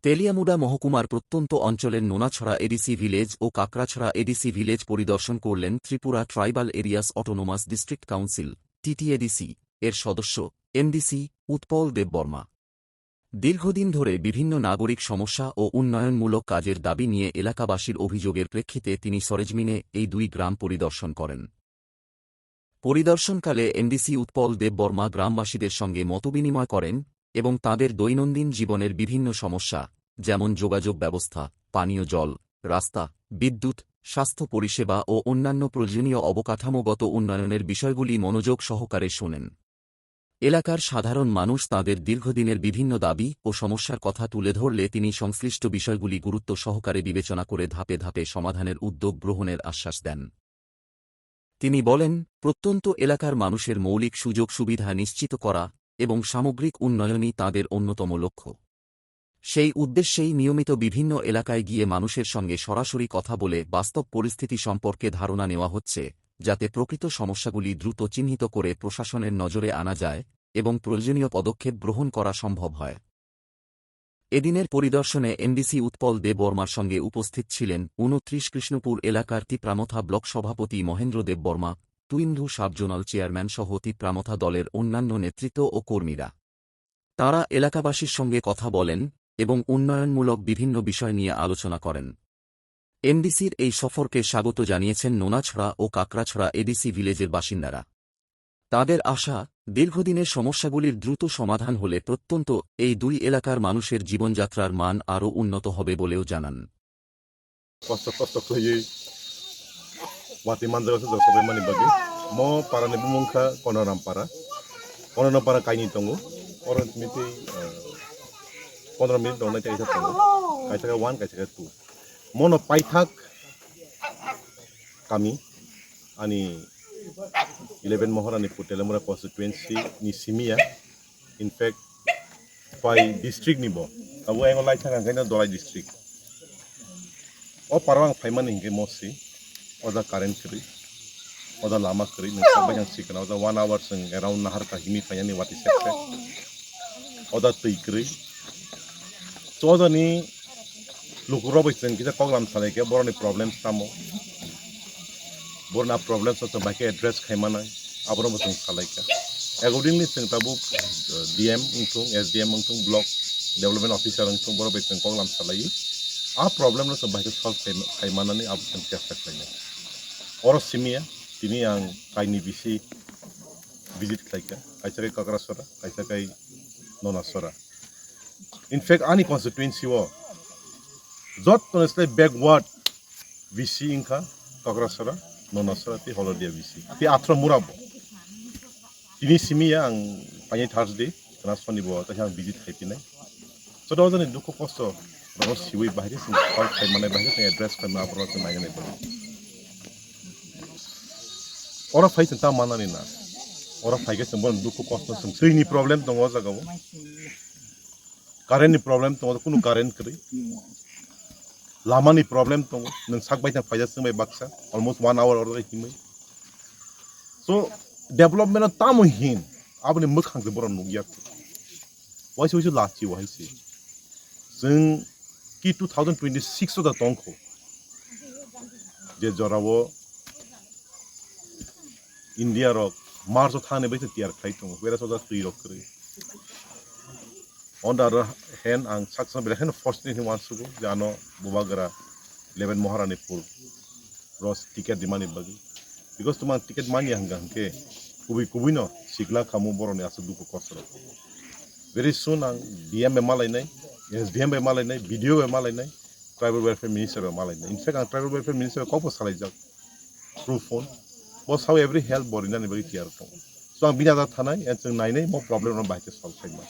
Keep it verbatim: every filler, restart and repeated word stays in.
তেলিয়ামুড়া মহকুমার প্রত্যন্ত অঞ্চলের নোনাছড়া এডিসি ভিলেজ ও কাকড়াছড়া এডিসি ভিলেজ পরিদর্শন করলেন Tripura tribal areas autonomous district council, TTADC, এর সদস্য, এমডিসি, উৎপল দেববর্মা। দীর্ঘদিন ধরে বিভিন্ন নাগরিক সমস্যা ও উন্নয়নমূলক কাজের দাবি নিয়ে এলাকাবাসীর অভিযোগের প্রেক্ষিতে তিনি সরেজমিনে এই দুই গ্রাম পরিদর্শন করেন। পরিদর্শনকালে এমডিসি উৎপল দেববর্মা গ্রামবাসীদের সঙ্গে মতবিনিময় করেন এবং তাদের দৈনন্দিন জীবনের বিভিন্ন সমস্যা, যেমন যোগাযোগ ব্যবস্থা, পানীয় জল, রাস্তা, বিদ্যুৎ, স্বাস্থ্য পরিষেবা ও অন্যান্য প্রয়োজনীয় অবকাঠামোগত উন্নয়নের বিষয়গুলি মনোযোগ সহকারে শোনেন। এলাকার সাধারণ মানুষ তাঁদের দীর্ঘদিনের বিভিন্ন দাবি ও সমস্যার কথা তুলে ধরলে তিনি সংশ্লিষ্ট বিষয়গুলি গুরুত্ব সহকারে বিবেচনা করে ধাপে ধাপে সমাধানের উদ্যোগ গ্রহণের আশ্বাস দেন। তিনি বলেন, প্রত্যন্ত এলাকার মানুষের মৌলিক সুযোগ সুবিধা নিশ্চিত করা এবং সামগ্রিক উন্নয়নই তাঁদের অন্যতম লক্ষ্য। সেই উদ্দেশ্যেই নিয়মিত বিভিন্ন এলাকায় গিয়ে মানুষের সঙ্গে সরাসরি কথা বলে বাস্তব পরিস্থিতি সম্পর্কে ধারণা নেওয়া হচ্ছে, যাতে প্রকৃত সমস্যাগুলি দ্রুত চিহ্নিত করে প্রশাসনের নজরে আনা যায় এবং প্রয়োজনীয় পদক্ষেপ গ্রহণ করা সম্ভব হয়। এদিনের পরিদর্শনে এমডিসি উৎপল দেববর্মার সঙ্গে উপস্থিত ছিলেন ঊনত্রিশ কৃষ্ণপুর এলাকার তিপ্রামথা ব্লক সভাপতি মহেন্দ্র দেববর্মা, টুইন্ধু সাব জোনাল চেয়ারম্যান সহ তিপ্রামথা দলের অন্যান্য নেতৃত্ব ও কর্মীরা। তারা এলাকাবাসীর সঙ্গে কথা বলেন এবং উন্নয়নমূলক বিভিন্ন বিষয় নিয়ে আলোচনা করেন। এমডিসির এই সফরকে স্বাগত জানিয়েছেন নোনাছড়া ও কাকড়াছড়া এডিসি ভিলেজের বাসিন্দারা। তাদের আশা, দীর্ঘদিনের সমস্যাগুলির দ্রুত সমাধান হলে প্রত্যন্ত এই দুই এলাকার মানুষের জীবনযাত্রার মান আরও উন্নত হবে বলেও জানান। Kosto kosto khlaiwi watwi manjak se jok sabai mani bagwi. Mo para ni bumung kha Konoram para. Konoram para kainwi tongo. Oro simi tei, eh, pondro minute rok nai kaisa tongo. Kaisa khe one, kaisa khe two. Mono paithak kami ani eleven Moharani Pur Teliamura constituency ni simi ya. In fact, phai district ni bo. Abo ang lai thang ang kaino Dolai district. O paro ang phaimani hinkhe mosi. Oda current kwrwi. Oda lama kwrwi. Nung sabai ang sikana. Oda one hour sing around nahar ka himi phainani wati sekte. Oda twi kwrwi. Chodani lukurok bai chwng kisa koklam salai khe boroni problems tamo. Borna problems o chwng bai khe address khai manai. Aborok bo chwng salai kha. Accordingly chwng tabuk, uh, D M wngthung, S D M wngthung, block development officer wngthung, borok bai chwng koklam salai. A problem no chwng bai khe solve khai, khai manani abo chwng chesta khlainai. Oro simi ya, tini ang kaini bisi visit khlai kha. Kaisa khe Kakrasora, kaisa khe Nonasora. In fact, ani constituency o joto ni slai backward V C wngkha Kakrasora, Nonasora tei Holodia V C. Tei Athra Mura bo. Tini simi ya ang paini Thursday, khna Sonibar, tei ang visit khai pinai. Joto jani dukhu kosto rokno siwi bahai khe chwng solve khai manai, bahai khe chwng address khai manai, aborok chwng nainani bo. Oro phai chwng ta manani na. Oro phai khe chwng bono dukhu kosto chwng twi ni problem tongo o jaga o. Current ni problem tongo, kunu current kwrwi. Lama ni problem tongo, nwng sak bai thang phaijak chwng bai baksa, almost one hour oro himwi. So, development o tamo hin, aboni mwkhang se borok nukya. Waisa waisa lachi wahai se. Chwng ki two thousand twenty-six o da tongkho. Je jorao India rok March o thani bai se tiyar khlai tongo, whereas o da twi rok kwrwi. On the other hand, ang saksa belai kheno fortunate hinwi uansugo je ano Bubagra eleven Moharanipur ros ticket rimani bagwi. Because tuma ticket manya hwnkha hwnkhe kubui kubui no sikla khamu boroni aswk dukhu kosto rok. Very soon ang D M bai malainai, S D M bai malainai, B D O bai malainai, Tribal Welfare Minister bai malainai. In fact, ang Tribal Welfare Minister bai kokbo salaijak through phone. Bo sao every help bo rinani bagwi tiyar tongo. So ang bini ada thanai, and chwng nainai mo problem no bahai khe solve khaima.